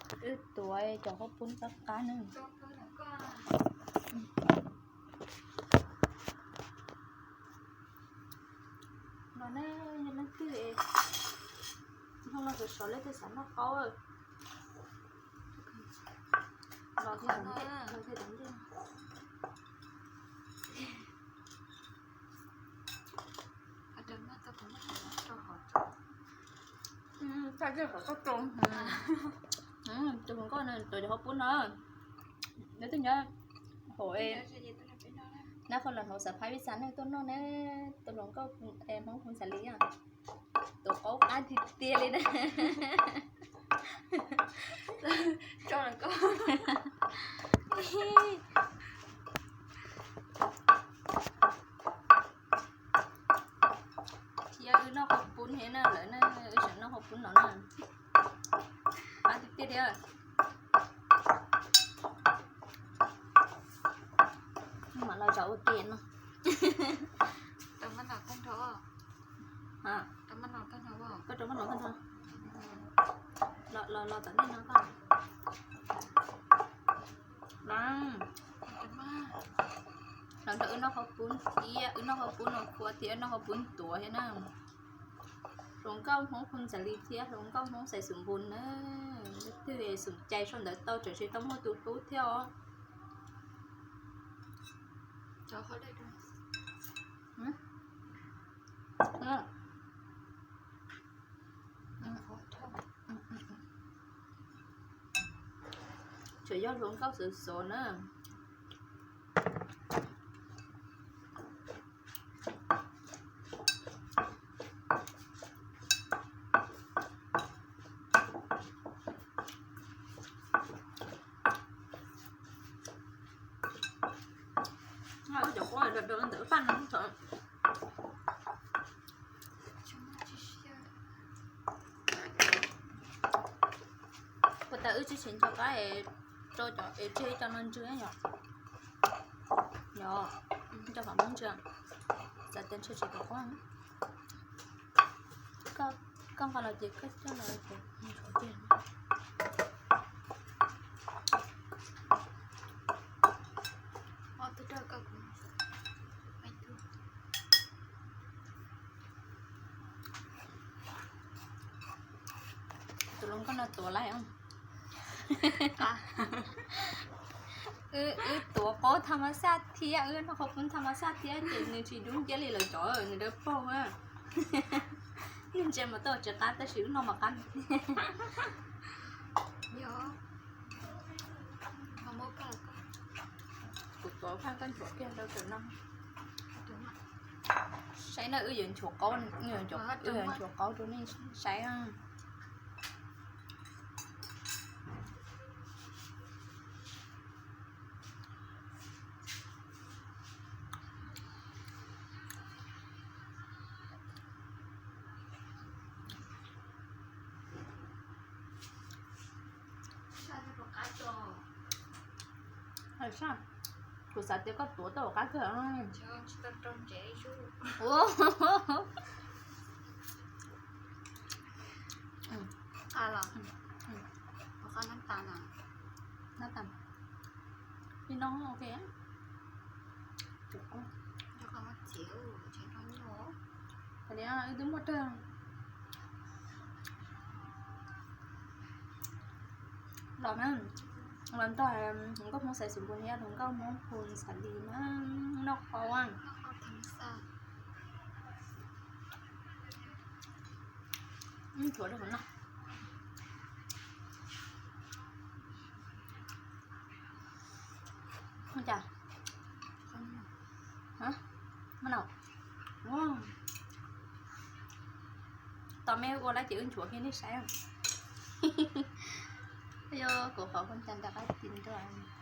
Wb tuav cov hauv poob qab qab na. No na, yog leej twg, hnub no sov sov leej twg xav noj qaub, los thiaj tau ntej. Thaj yeej qhov toj rau, tus hluas nkauj no tuav cov hauv poob no, neb twb nyob hauv, nab qhov los hauv xav phab vij xav neeg tuaj noj ne, tus hluas nkauj Hmoob Hmoob Xav Lis, tuav qaub qab tiag tiag li na. Thiab wb noj qhov poob thiab na, lawv na, wb tseem noj qhov poob no na. Qab tiag tiag li. Mam los zov ua ke no. Koj rau maj no koj nrog. Los, los, los tom ntej no koj. Los nrog wb noj qhov poob thiab, wb noj qhov poob no khuav thiab, wb noj qhov poob tuav thiab na. Hluas nkauj Hmoob Hmoob Xav Lis thiab hluas nkauj Hmoob Xais Xus Npus na. Leej twg xum cai sau ntawv tau tseem tsis tau muaj tus hlub thiab os. Tseem yog hluas nkauj xov xov na. Wb cov qaub do do ntawm paj no tod. Puas tas wb tsis tsis nco qab es rau cov es tseg cov no ntsw yom. Yog, coj kom muab ntsw, txawm tias ntsw tsis tau qab. Koj nqa los ces koj coj los ces ntsuav kiag. Tus hluas nkauj no tuav lawm. Wb tuav qaub tham mas xaj thiab, wb noj qhov poob tham mas xaj thiab ces nws tsis dub nciab li lawv cov, nws dawb paug. Nws ntsia mas tau tsis qab tab sis wb noj mas qab. Kuv tuav phaj koj nchuav kiag rau tawm no. Saib na, wb yuav nchuav qaub, wb yuav nchuav qaub rau nej saib. Kuv xav tias koj tuav tau qab kawg. Qab los, qab nab tas na. Nab tas. Li no ok. Hais tias wb twb muaj rag. Los na, los nrog hluas nkauj Hmoob Xais Xus Npus thiab hluas nkauj Hmoob Hmoob Xav Lis na, noj qhov. Nchuav rau hauv no. Ua cas? Maj no. Tos mej ua lawm ces wb nchuav kiag nej saib. Yog kuv qhov phooj ywg nram qab ti nrog.